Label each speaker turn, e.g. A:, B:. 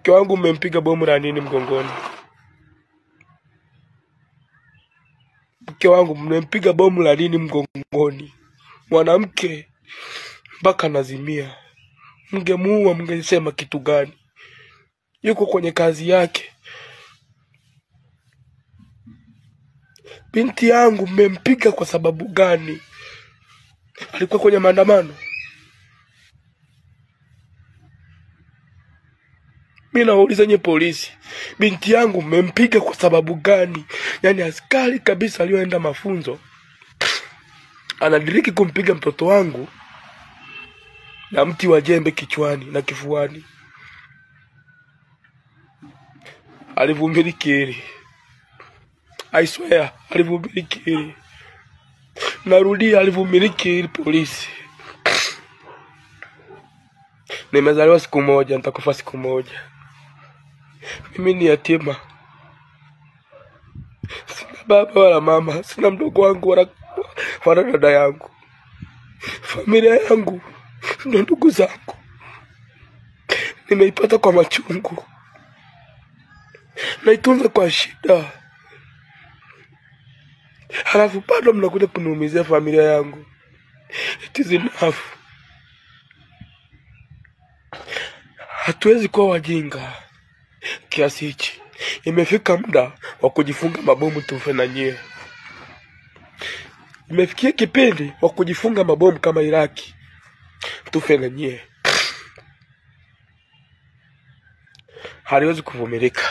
A: Mke wangu mmempiga bomu la nini mgongoni? Mke wangu mmempiga bomu la nini mgongoni? Mwanamke mpaka nazimia. Mngemuua mngesema kitu gani? Yuko kwenye kazi yake. Binti yangu mmempiga kwa sababu gani? Alikuwa kwenye maandamano. Mimi nawauliza nye polisi, binti yangu mmempiga kwa sababu gani? Yaani askari kabisa aliyoenda mafunzo anadiriki kumpiga mtoto wangu na mti wa jembe kichwani na kifuani. Alivumiliki hili. I swear, alivumiliki hili. Narudia, alivumiliki hili polisi. Nimezaliwa siku moja, nitakufa siku moja. Mimi ni yatima. Sina baba wala mama, sina mdogo wangu wala dada yangu. Familia yangu ndio ndugu zangu. Nimeipata kwa machungu. Naitunza kwa shida. Halafu bado mnakuja kuniumizia familia yangu. It is enough. Hatuwezi kuwa wajinga kiasi hichi. Imefika muda wa kujifunga mabomu tufe na nyie. Imefikia kipindi wa kujifunga mabomu kama Iraki tufe na nyie. Haliwezi kuvumilika.